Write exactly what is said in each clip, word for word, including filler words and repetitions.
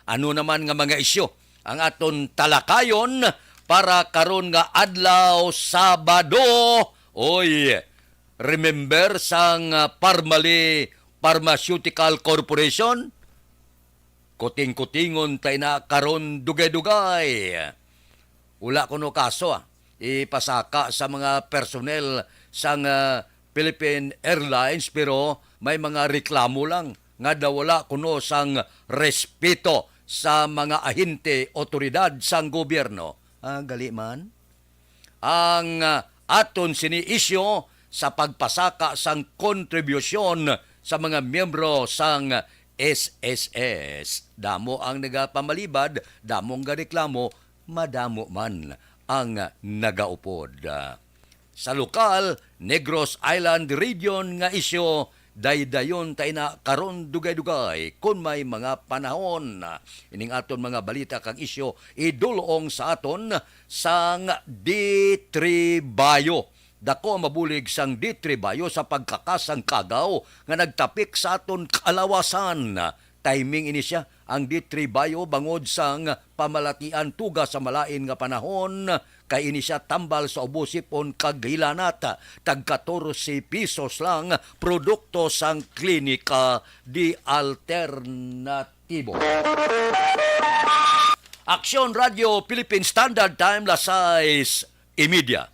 Ano naman nga mga isyu ang aton talakayon para karon nga adlaw, Sabado? Oy, remember sang, ah, Parmalee Pharmaceutical Corporation? Kuting-kutingon ta ina karon dugay-dugay. Wala kuno kaso, ah, ipasaka sa mga personnel sang, ah, Philippine Airlines, pero may mga reklamo lang nga daw wala kuno sang respeto sa mga ahente, otoridad sang gobyerno. Ah, gali man. Ang, ah, aton sini isyu sa pagpasaka sang kontribusyon sa mga miyembro sang S S S. Damo ang nagapamalibad, damo ang gareklamo, madamo man ang nagaupod. Sa lokal, Negros Island Region nga isyu, daydayon ta ina karon dugay-dugay kon may mga panahon. Ining aton mga balita kag isyu idulong sa aton sang D three Bayo. Dako ang mabulig sang D three Bayo sa pagkakas sang kagaw nga nagtapik sa aton kalawasan. Timing ini sia ang D three Bayo bangod sang pamalatian tuga sa malain nga panahon, kay ini sia tambal sa ubo, sipon kag hilanat. Tag katorse pesos lang produkto sang Klinika di Alternatibo. Aksyon Radio Philippine Standard Time, las sais y media.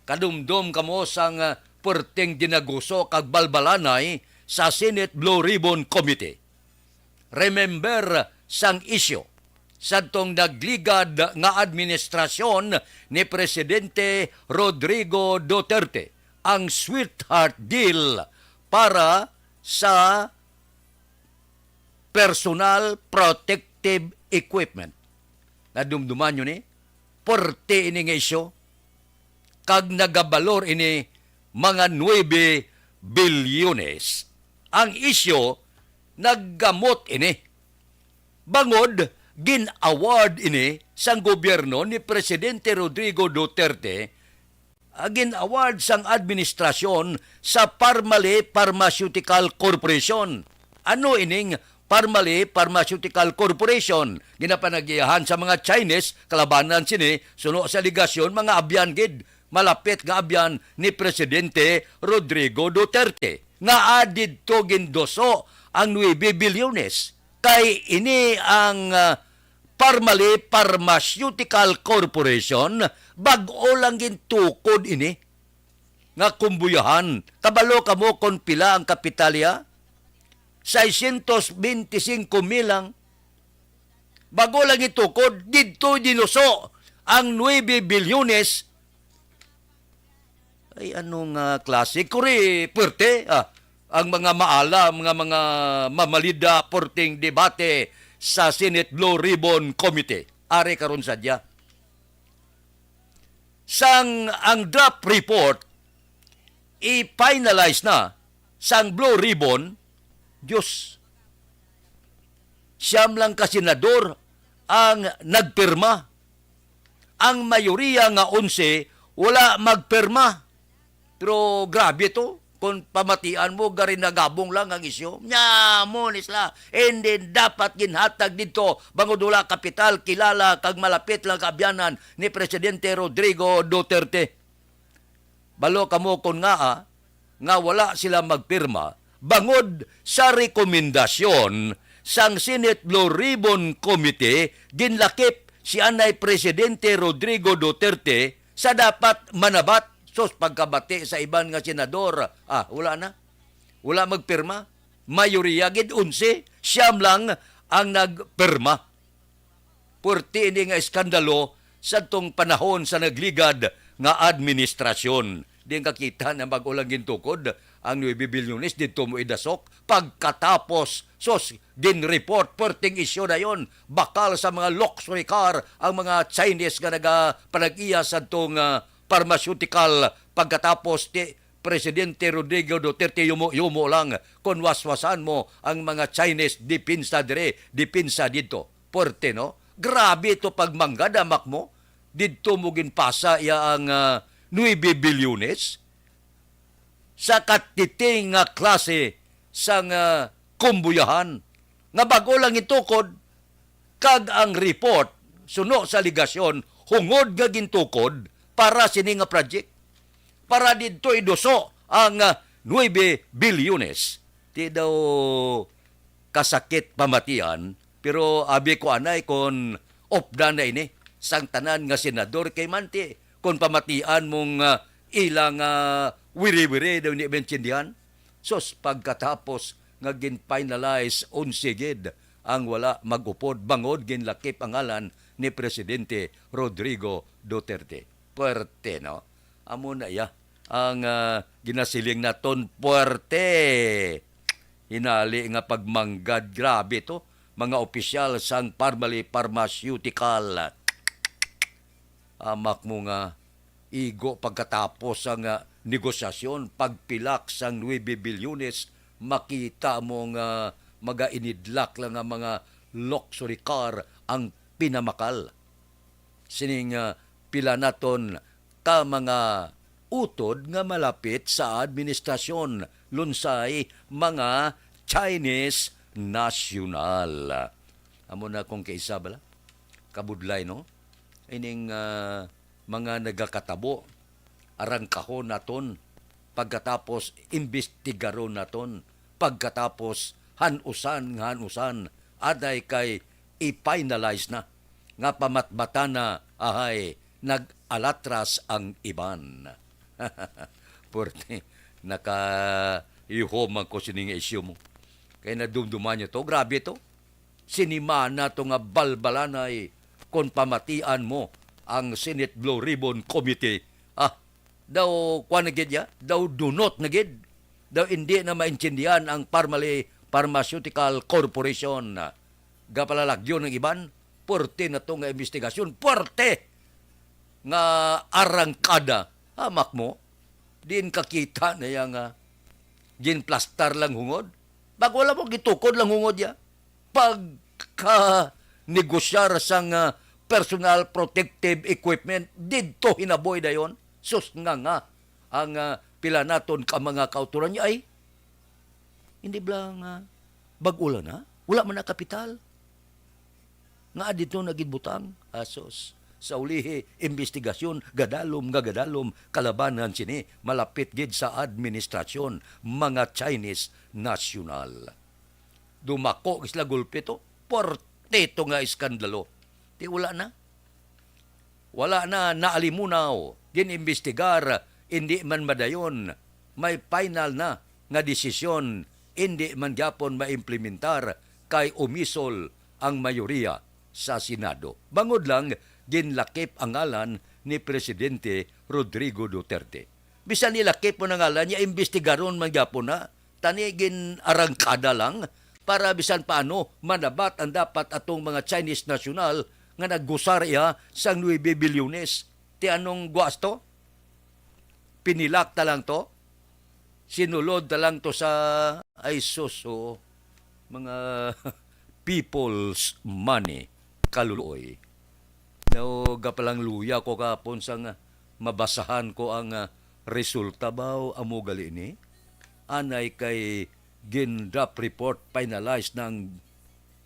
Kadumdom kamo sang, ah, perting dinaguso kag balbalanay sa Senate Blue Ribbon Committee. Remember sang isyu sadtong nagligad nga administrasyon ni Presidente Rodrigo Duterte, ang sweetheart deal para sa personal protective equipment. Nadumduman nyo ni? Puerte ini nga isyu. Kag nagabalor ini mga nuebe bilyones. Ang isyu, naggamot ini. Bangod, gin-award ini sang gobyerno ni Presidente Rodrigo Duterte, ah, gin-award sang administrasyon sa Parmalee Pharmaceutical Corporation. Ano ining Parmalee Pharmaceutical Corporation? Ginapanagiahan sa mga Chinese, kalabanan sini, suno sa alegasyon, mga abyan gid, malapit nga abyan ni Presidente Rodrigo Duterte. Ngaa didto ginduso ang nuebe bilyones? Kay ini ang, ah, Parmalee Pharmaceutical Corporation, bag-o lang gintukod ini nga kumbuyahan. Kabalo kamo kon pila ang kapital iya? Seiscientos veinticinco mil lang. Bag-o lang gintukod, didto dinuso ang nuebe bilyones. Ay, ano nga klase? Kuri, puwerte, ah, ang mga maalam nga mga mamalida, puwerteng debate sa Senate Blue Ribbon Committee. Ari karon sadya. Sang ang draft report, i-finalize na sang Blue Ribbon, Diyos, siyam lang ka senador ang nagpirma. Ang mayoriya nga onse wala magpirma. Pero grabe to, kung pamatian mo, gari nagabong lang ang isyu. Nya mo ni sila, hindi dapat ginhatag didto, bangod wala kapital, kilala, kag malapit lang kaabyanan ni Presidente Rodrigo Duterte. Balo kamo kon ngaa nga wala sila magpirma bangod sa rekomendasyon sang Senate Blue Ribbon Committee, ginlakip si anay Presidente Rodrigo Duterte sa dapat manabat. Sus, pagkabati sa iban nga senador, ah, wala na. Wala magpirma. Mayoriya gid, onse, siyam lang ang nagpirma. Puwerte ini nga iskandalo sadtong panahon sa nagligad nga administrasyon. Di nga kita na bag-o lang gintukod ang nuebe bilyones didto mo idasok. Pagkatapos, sus, gin-report, puwerteng isyu dayon. Bakal sa mga luxury car ang mga Chinese nga nagapanag-iya sadtong, ah, pharmaceutical. Pagkatapos, ti, Presidente Rodrigo Duterte, yumo-yumo lang kon waswasan mo ang mga Chinese, depensa diri, depensa didto. Puwerte, no? Grabe to pagmanggadamak mo. Didto mo ginpasa iya ang, ah, nuebe bilyones sa katiting nga klase sang, ah, kumbuyahan nga bag-o lang itukod. kag ang report suno sa alegasyon hungod nga gintukod para sini nga project, para didto iduso ang, ah, nuebe bilyones. Di daw kasakit pamatian, pero abi ko anay kon updan na ini sang tanan nga senador kay manti kon pamatian mong, ah, ilang, ah, wiri-wiri daw hindi maintindihan. Sus, pagkatapos nga gin-finalize, onse gid ang wala mag-upod bangod ginlakip ang ngalan ni Presidente Rodrigo Duterte. Puwerte, no? Amo na iya ang, ah, ginasiling naton, puwerte. Hinali nga pagmanggad, grabe to. Mga opisyal sang Parmalee Pharmaceutical. Amak mo nga igo pagkatapos sang, ah, negosasyon, pagpilak sang nuebe bilyones, makita mo nga magainidlak lang nga mga luxury car ang pinamakal. Sining, ah, pila naton ka mga utod nga malapit sa administrasyon, lunsay mga Chinese national. Amo na kung kaisa bala. Kabudlay, no? Ining, ah, mga nagakatabo, arangkahon naton, pagkatapos imbestigaron naton, pagkatapos han-usan nga han-usan, aday kay i-finalize na, nga pamatbatan na, ahay, nag-alatras ang iban. Puwerte, nakaihom man ko sining isyu mo. Kay nadumduman nyo to, grabe to. Sinimana to nga balbalanay kon pamatian mo ang Senate Blue Ribbon Committee. Ah, daw kuwan na gid ya, daw dunot na gid. Daw indi na maintindihan ang Parmalee Pharmaceutical Corporation. Gapalalagyo ng iban, puwerte na to nga investigasyon, puwerte nga arangkada. Hamak mo, diin kakita na iya nga ginplastar lang hungod? Bag wala mo gitukod lang hungod ya. Pagka-negosyar sang, ah, personal protective equipment, didto hinaboy dayon. Sus nga nga, ang, ah, pila naton ka mga kauturan niya, ay, hindi bala nga bag-o lang na? Wala man na kapital. Nga adto na gid butang, asos. Sa ulihi, imbestigasyon, gadalom nga gadalom, kalabanan sini, malapit gid sa administrasyon, mga Chinese national. Dumako sila gulpi to, puwerte to nga iskandalo. Di wala na. Wala na naalimunaw, gin-imbestigar, indi man madayon. May final na nga desisyon, indi man gyapon maimplementar kay umisol ang mayoriya sa Senado. Bangod lang, ginlakip ang ngalan ni Presidente Rodrigo Duterte. Bisan nilakip mo na ngalan niya, imbestigaron man gyapon na. Tani gin-arangkada lang para bisan paano manabat ang dapat atong mga Chinese national nga naggusar iya sang nuebe bilyones. Ti anong guas to? Pinilak ta lang to? Sinulod ta lang to sa, ay sus, oo. Mga people's money, kaluluoy. Now, gapalang luya ko kahapon sang mabasahan ko ang, ah, resulta ba o amo gali ni? Anay kay gin-draft report, finalize na ang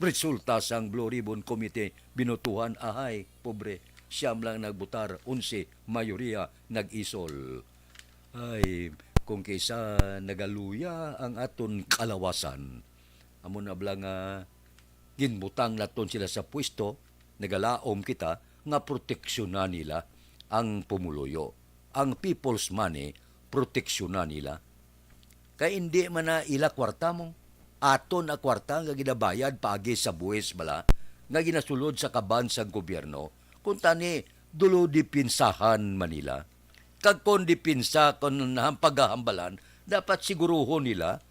resulta sang Blue Ribbon Committee, binutuhan, ahay, pobre, siyam lang nagbutar, onse, mayoriya nag-isol. Ay, kung kisa nagaluya ang aton kalawasan, amo na bala nga ginbutang naton sila sa pwesto, nagalaom kita nga proteksyonan nila ang pumuluyo, ang people's money, proteksyonan nila. Kay indi man na ila kwarta mo, aton a kwarta nga ginabayad paagi sa buwis bala nga ginasulod sa kaban sang gobyerno, kuntani dulo dipinsahan man nila. Kag kon dipinsa kon nahampagahambalan, dapat siguruhon nila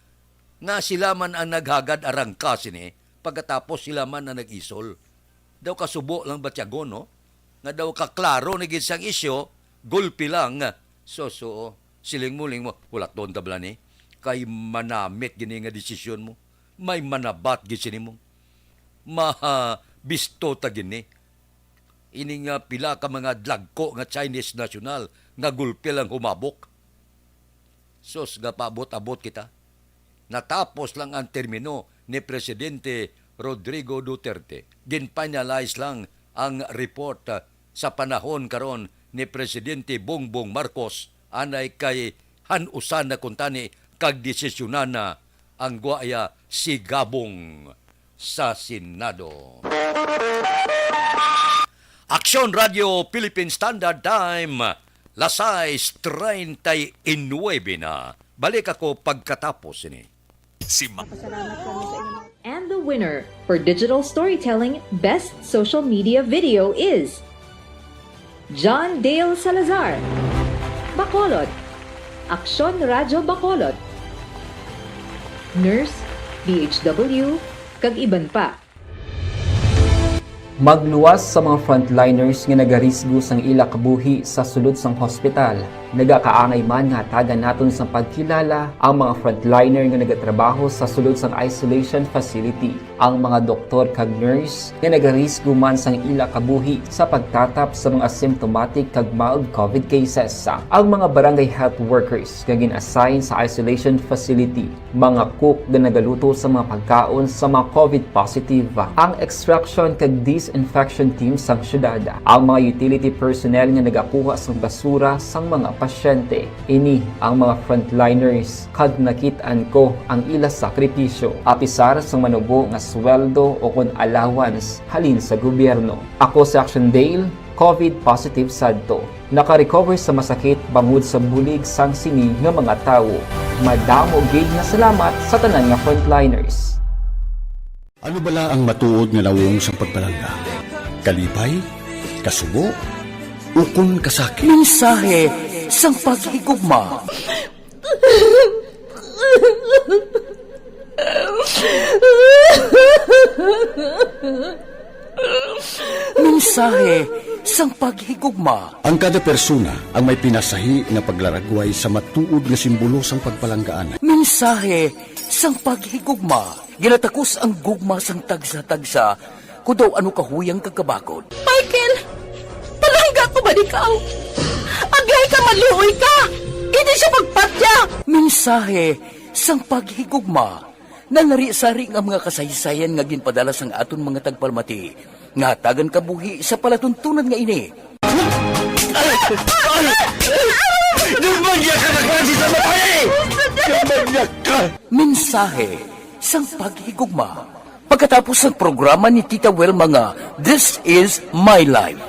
nga sila man ang naghagad arangka sini, pagkatapos sila man ang nag-isol. Daw kasubo lang batyagon, no? Nga daw kaklaro na gid sang isyu, gulpi lang. So, so, siling mo, ling mo, wala to ang tabla ni. Kay manamit gini nga desisyon mo. May manabat gid sini mo. Mabisto ta gini. Ini nga pila ka mga dlagko nga Chinese national nga gulpi lang humabok. Sus, nga paabot-abot kita. Natapos lang ang termino ni Presidente Rodrigo Duterte. Gin-finalize lang ang report, ah, sa panahon karon ni Presidente Bongbong Marcos, anay kay han-usan na kuntani kag desisyonan na ang guwaya si Gabong sa Senado. Aksyon Radio Philippine Standard Time, las sais treinta y nueve na. Balik ako pagkatapos ini. Si Ma- And the winner for digital storytelling best social media video is John Dale Salazar, Bacolod, Aksyon Radyo Bacolod, Nurse, D H W, kag iban pa. Magluwas sa mga frontliners nga nagarisgo sang ila kabuhi sa sulod sang hospital. Nagakaangay man nga hatagan naton sang pagkilala ang mga frontliner nga nagatrabaho sa sulod sang isolation facility, ang mga doktor kag nurse nga nagarisgo man sang ila kabuhi sa pagtatap sa mga symptomatic kag mild covid cases, ang mga barangay health workers nga gin-assign sa isolation facility, mga cook nga nagaluto sa mga pagkaon sa mga covid positive, ang extraction kag disinfection team sang syudad, ang mga utility personnel nga nagakuha sang basura sang mga pasyente. Ini ang mga frontliners, kag nakit-an ko ang ila sakripisyo, apisar sang manubo nga sweldo o kon allowance halin sa gobyerno. Ako si Action Dale, covid positive sadto. Naka-recover sa masakit bangod sa bulig sang sini nga mga tawo. Madamo gid nga salamat sa tanan nga frontliners. Ano bala ang matuod nga nawong sang pagpalangga? Kalipay? Kasubo? Ukon kasakit? Mensahe sang paghigugma. Mensahe sang paghigugma. Ang kada persona ang may pinasahi nga paglaragway sa matuod nga simbolo sang pagpalanggaan. Mensahe sang paghigugma. Ginatakos ang gugma sang tagsa-tagsa, kon daw ano kahuyang kag kabakod. Michael, palangga ko man ikaw. Aglaay ka, maluoy ka. Hindi siya pagpatya. Mensahe sang paghigugma. Nalari-sari nga mga kasaysayan nga ginpadala sang aton mga tagpalamati nga hatagan kabuhi sa palatuntunan nga ini. Ay! Ay! Ay! Duman niya ka na klase sa matay! Duman niya ka! Mensahe sang paghigugma. Pagkatapos sang programa ni Tita Welma nga This Is My Life.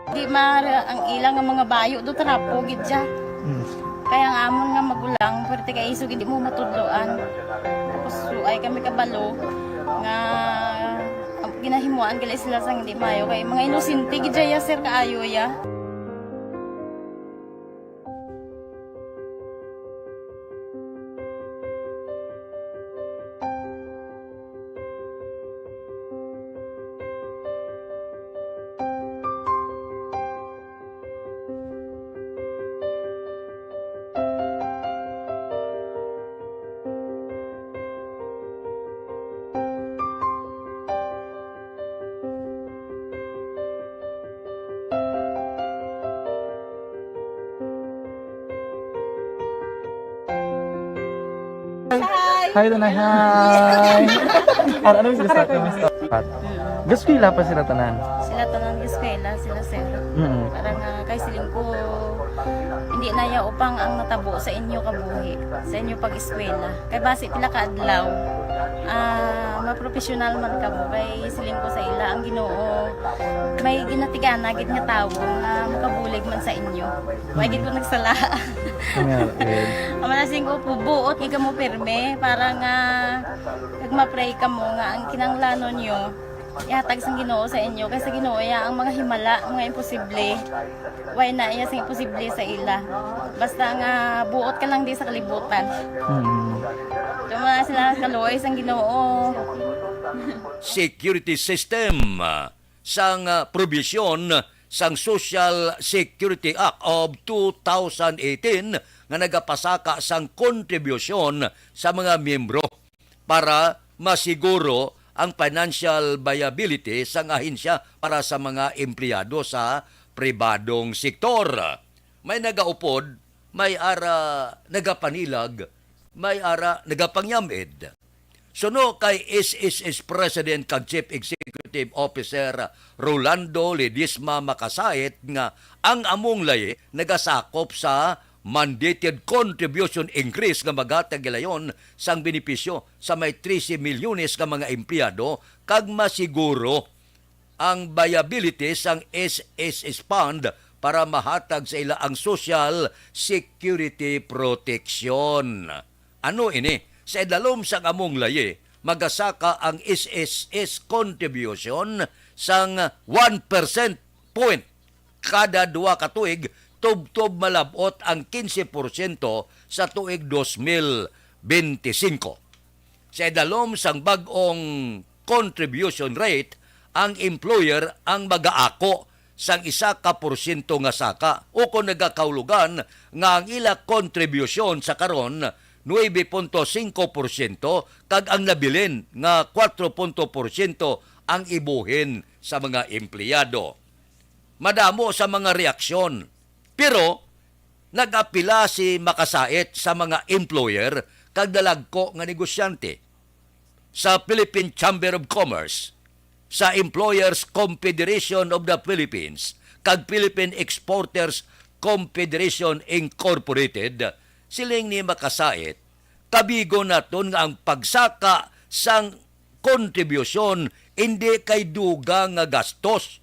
Di ma-, ang ila nga mga bayo do trapo gid siya. Mm. Kaya ang amon nga magulang, pwerte kay isog, hindi mo matudloan. Tapos, ay kami kabalo nga, ang ginahimuan gali sila sang hindi maayo. Kay mga inosente gid siya, sir, kaayo ya. Hi! Hi, Tanay. Hi! Ano, ano mas gusto? Ano mas gusto? Gaskwela pa sila tanan? Sila tanan gaskwela, sila, sir. Mm. Para nga kay siling ko, hindi na ya upang ang natabo sa inyo kabuhi, sa inyo pag-eskwela. Kay basi pila ka adlaw, ah, mapropesyonal man kamo. Kay siling ko sa ila, ang Ginoo may ginatigana gid nga tawo nga makabulig man sa inyo. Wa gid ko nagsala. Amen. Amo na sing ko, buot gid kamo pirme para nga kag ma-pray kamo nga ang kinahanglanon nyo ihatag sang Ginoo sa inyo, kay sa Ginoo ya ang mga himala, mga imposible. Way na iya sing imposible sa ila. Basta nga buot ka lang di sa kalibutan. Mm. Tuma sila kaluoy sang Ginoo. Security system, ah, sang, ah, probisyon sang Social Security Act of two thousand eighteen nga nagapasaka sang kontribusyon sa mga miyembro para masiguro ang financial viability sang ahensya para sa mga empleyado sa pribadong sektor. May nagaupod, may ara nagapanilag, may ara nagapangyamid. Suno kay S S S President kag Chief Executive Officer Rolando Ledesma Makasait nga ang among layi nagasakop sa mandated contribution increase nga maghatag hilayon sang benepisyo sa may trese milyones ka mga empleyado kag masiguro ang viability sang S S S fund para mahatag sa ila ang social security protection. Ano ini? Sa idalom sang among layi, magasaka ang S S S contribution sang one percent point kada duha ka tuig, tubtob malab-ot ang quince porsyento sa tuig dos mil bente singko. Sa idalom sang bag-ong contribution rate, ang employer ang magaako sang isa ka porsyento nga saka, o kon nagakahulugan nga ang ila kontribusyon sa karon, nuebe punto singko porsyento, kag ang nabilin nga kuwatro punto porsyento ang ibuhin sa mga empleyado. Madamo sa mga reaksyon, pero nag-apila si Makasait sa mga employer kag dalagko nga negosyante, sa Philippine Chamber of Commerce, sa Employers Confederation of the Philippines, kag Philippine Exporters Confederation Incorporated. Siling ni Makasait, kabigo naton nga ang pagsaka sang kontribusyon indi kay dugang nga gastos.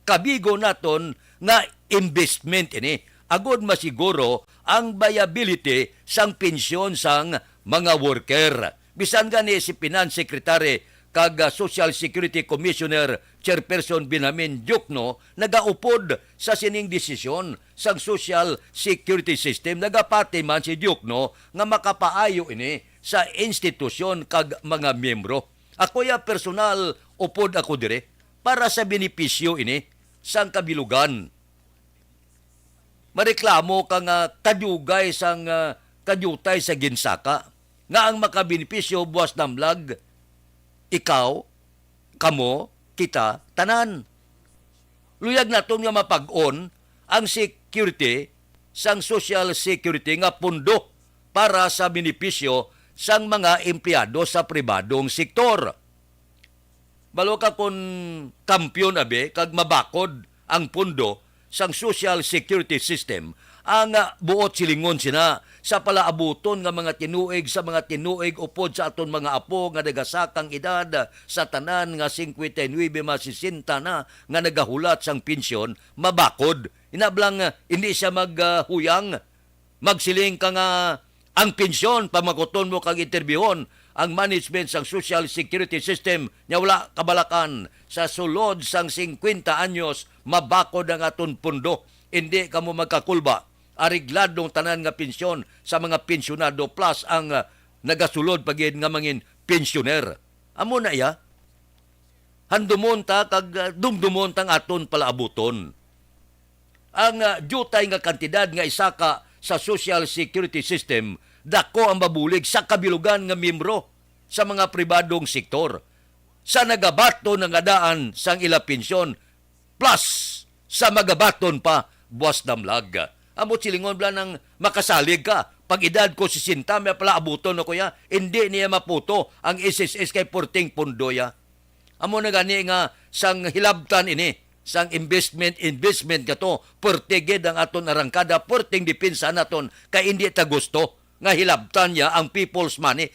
Kabigo naton nga investment ini agud masiguro ang viability sang pensyon sang mga worker. Bisan gani si Finance Secretary kag, ah, Social Security Commissioner Chairperson Benjamin Diokno nagaupod sa sining desisyon sang social security system, nagapati man si Diokno nga makapaayo ini sa institusyon kag mga miyembro. Ako ya personal, upod ako diri para sa benepisyo ini sang kabilugan. Mareklamo ka nga kadugay sang, ah, kadiyutay sa ginsaka, nga ang makabenepisyo buwas damlag, ikaw, kamo, kita, tanan. Luyag naton nga mapag-on ang security sang Social Security nga pundo para sa benepisyo sang mga empleyado sa pribadong sektor. Balo ka kon kampiyon abi kag mabakod ang pundo sang social security system, ang, ah, buot silingon sina sa palaabuton nga mga tinuig sa mga tinuig upod sa aton mga apo nga nagasakang edad sa tanan nga singkwenta y nuebe mas sesenta na nga nagahulat sang pensyon, mabakod. Inablang, ah, hindi siya mag, ah, huyang. Magsiling ka nga ang pensyon, pamakuton mo kag interbyuhon ang management sang social security system, nya wala kabalakan, sa sulod sang singkwenta anyos, mabakod ang aton pundo. Indi kamo magkakulba. Aregladong tanan nga pensyon sa mga pensyonado plus ang, ah, nagasulod pa gid nga mangin pensyoner. Amo na iya. Handumon ta kag, ah, dumdumon tang aton palaabuton. Ang, ah, diutay nga kantidad nga isaka sa social security system, dako ang mabulig sa kabilugan nga miyembro sa mga pribadong sektor sa nagabaton nga daan sang ila pensyon, plus sa magabaton pa buwas damlag. Amo silingon bala nang makasalig ka, pag edad ko sesenta, may palaabuton ako ya, hindi niya maputo ang S S S kay pwerteng pundo ya. Amo na gani nga sang hilabtan ini, sang investment, investment nga to, pwerte gid ang aton arangkada, pwerteng depensa naton, kay indi ta gusto nga hilabtan niya ang people's money.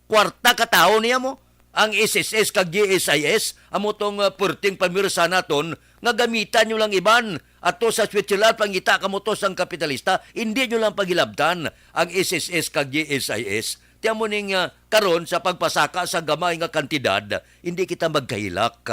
Kwarta ka tawo niya mo, ang S S S kag G S I S, amo tong, uh, pwerteng pamwersa naton, nga gamitan nyo lang iban, ato sa Switzerland, pangita kamo to sang kapitalista, hindi nyo lang paghilabtan ang S S S kag G S I S. Ti amo ning, ah, karon sa pagpasaka sa gamay nga kantidad, hindi kita magkahilak.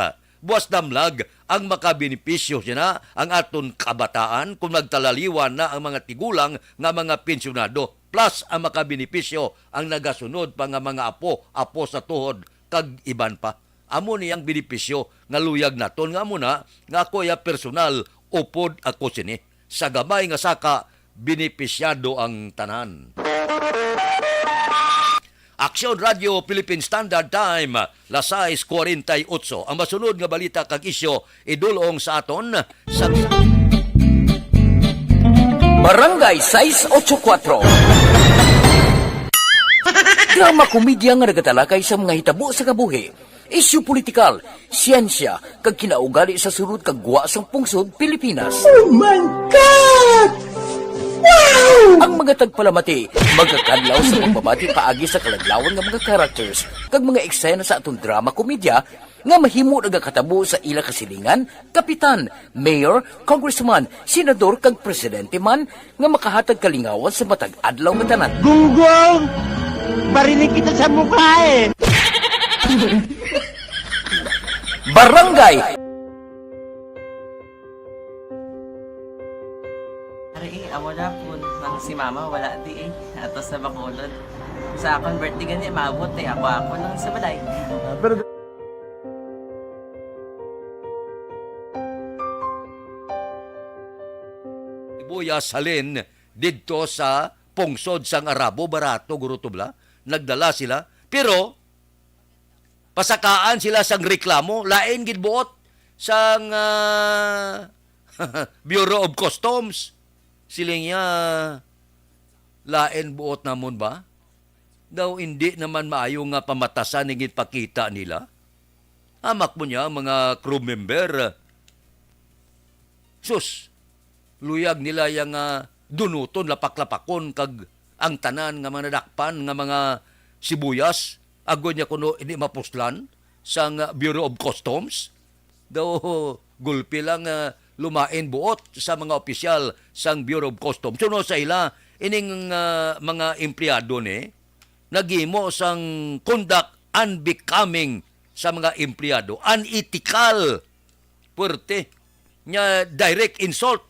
Buas damlag ang makabenepisyo sina ang aton kabataan kung nagtalaliwan na ang mga tigulang nga mga pensyonado. Plus ang makabenepisyo ang nagasunod pa nga mga apo, apo sa tuhod, kag iban pa. Amo ni ang benepisyo nga luyag naton, nga amo na nga ako ya personal, upod ako sini. Sa gamay nga saka, benepisyado ang tanan. Aksyon Radio Philippine Standard Time, las sais cuarenta y ocho. Ang masunod nga balita kag isyu idulong sa aton sa Barangay sais ocho kuatro. Drama komedya nga nagatalakay sa mga hitabo sa kabuhi, isyu politikal, siyensya, kag kinaugali sa sulod kag gwa sang pungsod Pilipinas. Oh my God! Wow! Ang mga tagpalamati magakadlaw sa pagbabati paagi sa kaladlawan nga mga characters kag mga eksena sa aton drama komedya nga mahimo nagakatabo sa ila kasilingan, kapitan, mayor, congressman, senador, kag presidente man nga makahatag kalingawan sa matag adlaw nga tanan. Gunggong! Barinig kita sa mukha eh! Barangay Ari, eh, amo na po. Nang si mama, wala di eh. Ato sa Bacolod. Sa akon birthday gani, maabot eh. Ako, ako lang sa balay. Ah, pero sibuyas halin didto sa pungsod sang Arabo, barato, guro, tubla. Nagdala sila. Pero, pasakaan sila sang reklamo, lain gid buot sang, ah, Bureau of Customs. Siling niya, lain buot namon ba? Daw indi naman maayo nga pamatasan ang ginpakita nila. Hamak mo niya, mga crew member. Sus, luyag nila yang, ah, dunuton, lapak-lapakon, kag ang tanan nga mga nadakpan nga mga sibuyas, agod niya kuno hindi mapuslan sang, ah, Bureau of Customs. Daw gulpi lang, ah, lumain buot sa mga opisyal sang Bureau of Customs. Suno sa ila, ining, ah, mga empleyado ni naghimo sang conduct unbecoming sa mga empleyado, unethical, puwerte, nga direct insult,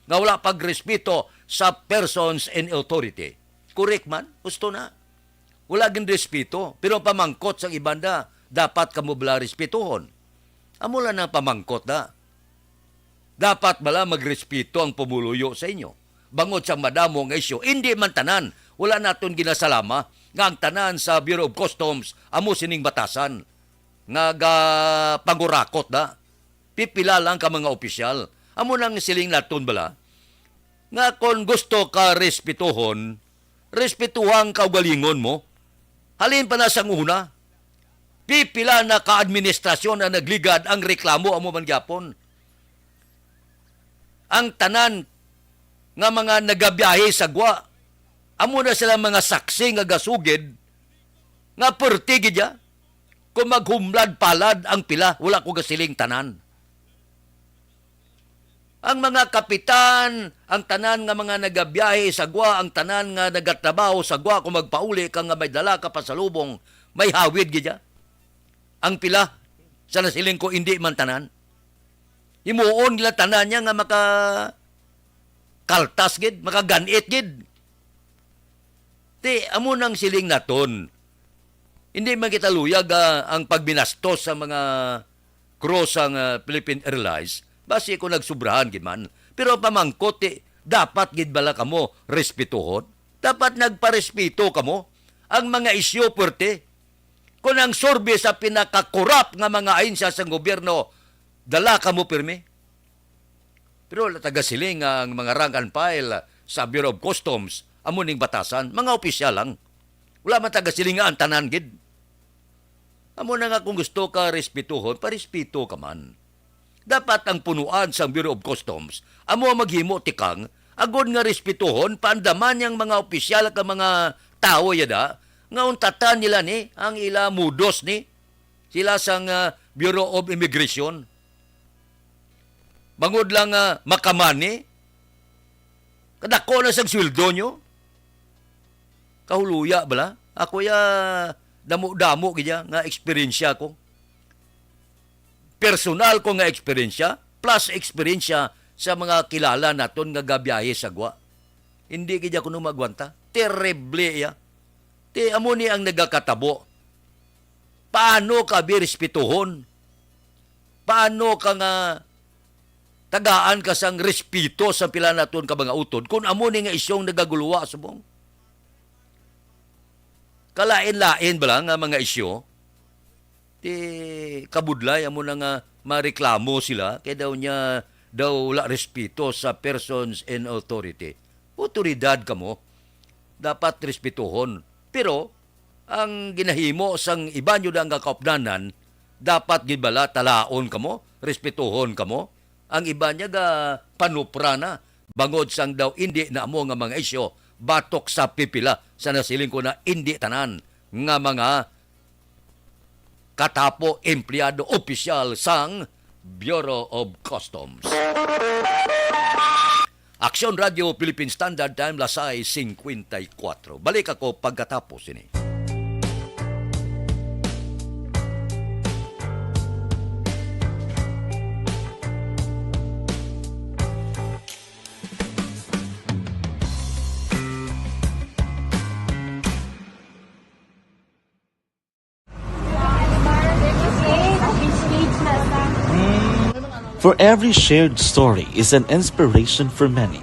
nga wala pagrespeto sa persons in authority. Correct man, husto na. Wala gin respeto, pero ang pamangkot sang iban da, dapat kamo bala respetuhon? Amo lang ang pamangkot da. Dapat bala magrespeto ang pumuluyo sa inyo? Bangod sang madamo nga isyu, indi man tanan, wala naton ginasalama nga ang tanan sa Bureau of Customs amo sining batasan nga gapangurakot da. Pipila lang ka mga opisyal. Amo nang siling naton bala nga kon gusto ka respetuhon, respetuha ang kaugalingon mo. Halin pa na sang una, pipila na ka administrasyon ang nagligad, ang reklamo amo man gyapon. Ang tanan nga mga nagabiyahe sa gwa, amo na sila mga saksi nga gasugid nga perti gid ya. Kung maghumlad palad ang pila, wala ko gasiling tanan. Ang mga kapitan, ang tanan nga mga nagabiyahe sa gwa, ang tanan nga nagatrabaho sa gwa, kung magpauli ka nga may dala ka pasalubong, may hawid gid ya. Ang pila, sa nasiling ko, indi man tanan. Himuon nila tanan niya nga maka kaltas gid, makaganit gid. Ti, amo nang siling naton. Hindi man kita luyag, ah, ang pagbinastos sa mga crew sang, ah, Philippine Airlines, basi ko nagsubrahan gid man. Pero ang pamangkot, ti, dapat gid bala kamo respetuhon? Dapat nagparespeto kamo. Ang mga isyu, puwerte. Kung ang survey sa pinakakorap nga mga ahensya sang gobyerno, dala kamo pirmi. Pero wala taga siling nga ang mga rank and file sa Bureau of Customs amo ning batasan, mga opisyal lang. Wala man taga siling nga ang tanan gid. Amo na nga, kung gusto ka respetuhon, parespeto ka man. Dapat ang punuan sang Bureau of Customs amo ang maghimo tikang, agod nga respetuhon, paandaman niyang mga opisyal kag mga tawo yada nga untatan nila ni ang ila modus ni sila sang, ah, Bureau of Immigration. Bangod lang nga makamani, kadako na sang sweldo nyo. Kahuluya bala? Ako ya, damo-damo gid ya nga eksperyensya ko. Personal ko nga eksperyensya, plus eksperyensya sa mga kilala naton nga gabiyahe sa gwa. Hindi gid ya kuno magwanta. Terrible iya. Ti amo ni ang nagakatabo. Paano ka abi respetuhon? Paano ka nga tagaan ka sang respeto sa pila naton ka mga utod kung amo ni nga isyong nagaguluwa subong? Kalain-lain bala nga mga isyu. Ti kabudlay amo na nga mareklamo sila kay daw niya daw wala respeto sa persons in authority. Awtoridad kamo, dapat respetuhon. Pero ang ginahimo sang iban niyo nga kaupdanan, dapat gid bala talaon kamo, respetuhon kamo. Ang iban niya ga panupra na bangod sang daw indi na amo nga mga isyu batok sa pipila sa nasiling ko na indi tanan nga mga katapo empleyado opisyal sang Bureau of Customs. Aksyon Radio Philippine Standard Time, las sais singkwenta y kuwatro. Balik ako pagkatapos ini. For every shared story is an inspiration for many.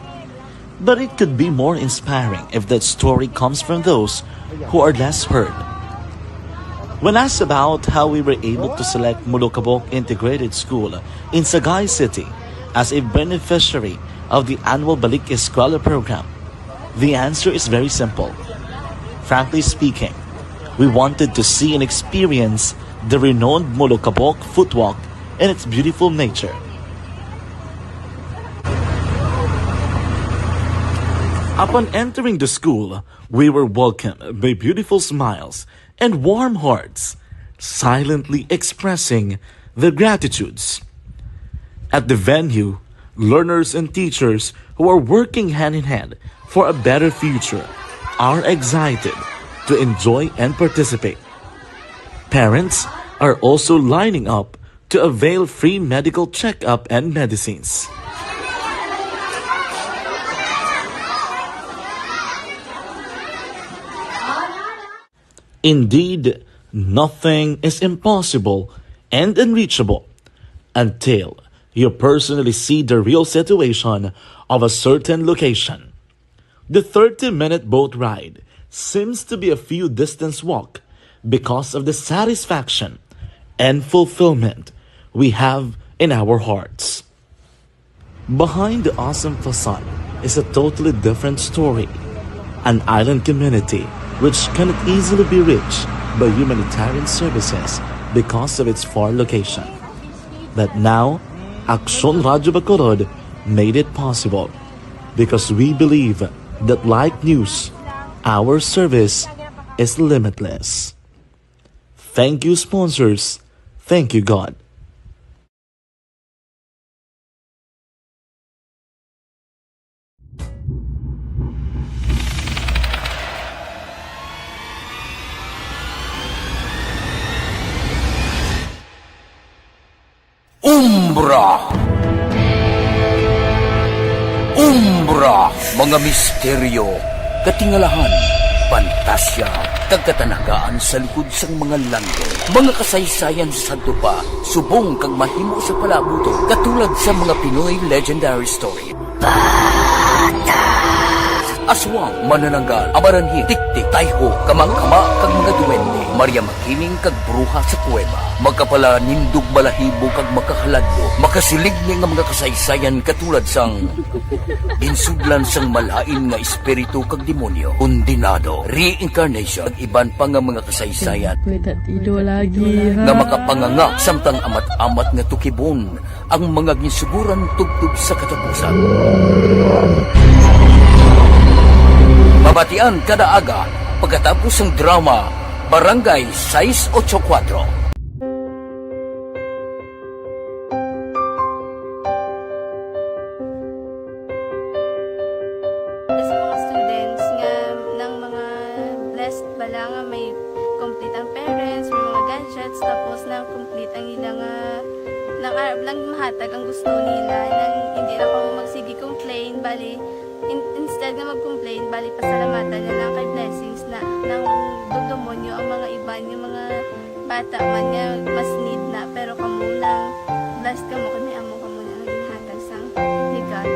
But it could be more inspiring if that story comes from those who are less heard. When asked about how we were able to select Molokabok Integrated School in Sagay City as a beneficiary of the annual Balik Eskwela program, the answer is very simple. Frankly speaking, we wanted to see and experience the renowned Molokabok Footwalk and its beautiful nature. Upon entering the school, we were welcomed by beautiful smiles and warm hearts, silently expressing their gratitudes. At the venue, learners and teachers who are working hand in hand for a better future are excited to enjoy and participate. Parents are also lining up to avail free medical checkup and medicines. Indeed, nothing is impossible and unreachable until you personally see the real situation of a certain location. The thirty-minute boat ride seems to be a few distance walk because of the satisfaction and fulfillment we have in our hearts. Behind the awesome facade is a totally different story, an island community which cannot easily be reached by humanitarian services because of its far location. But now, Aksyon Radyo Bacolod made it possible because we believe that like news, our service is limitless. Thank you, sponsors. Thank you, God. Umbra. Umbra, mga misteryo, katingalahan, pantasya, kag katanagaan sa likod sang mga landong. Mga kasaysayan sa sadto pa, subong kag mahimo sa palabuton, katulad sa mga Pinoy legendary story. Aswang, manananggal, amaranhit, tiktik, tayho, kamakama, kag mga duwende, Maria Makiling, kag bruha sa kuweba. Makapalanindog balahibo kag makahaladlo, makasilig ni nga mga kasaysayan katulad sang ginsudlan sang malain nga espiritu kag demonyo, kondenado, reincarnation, kag iban pa nga mga kasaysayan. May tatido lagi, ha? Nga makapanganga samtang amat-amat nga tukibon ang mga ginsuguran tubtob sa katapusan. Mabatian kada aga pagkatapos sang drama Barangay sais ocho kuwatro. Sa mga students nga nang mga blessed bala nga may complete ang parents, may mga gadgets, tapos nang complete ang ila nga, nang arab lang mahatag ang gusto nila, nang hindi na ko magsige complain, bali, In- instead nga mag-complain, bali pasalamatan na lang kay Blessings na nang dumdumo nyo ang mga iban, yung mga bata man nga mas need na, pero kamo lang, blessed kamo kay may amo kamo nga ginhatag sang ni God.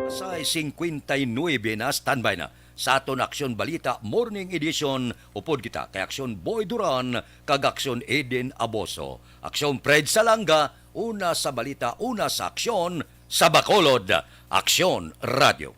Sa cincuenta y nueve na, standby na sa aton Aksyon Balita Morning Edition. Upod kita kay Aksyon Boy Duran kag Aksyon Eden Aboso. Aksyon Fred Salanga, una sa balita, una sa aksyon, sa Bacolod. Aksyon Radio.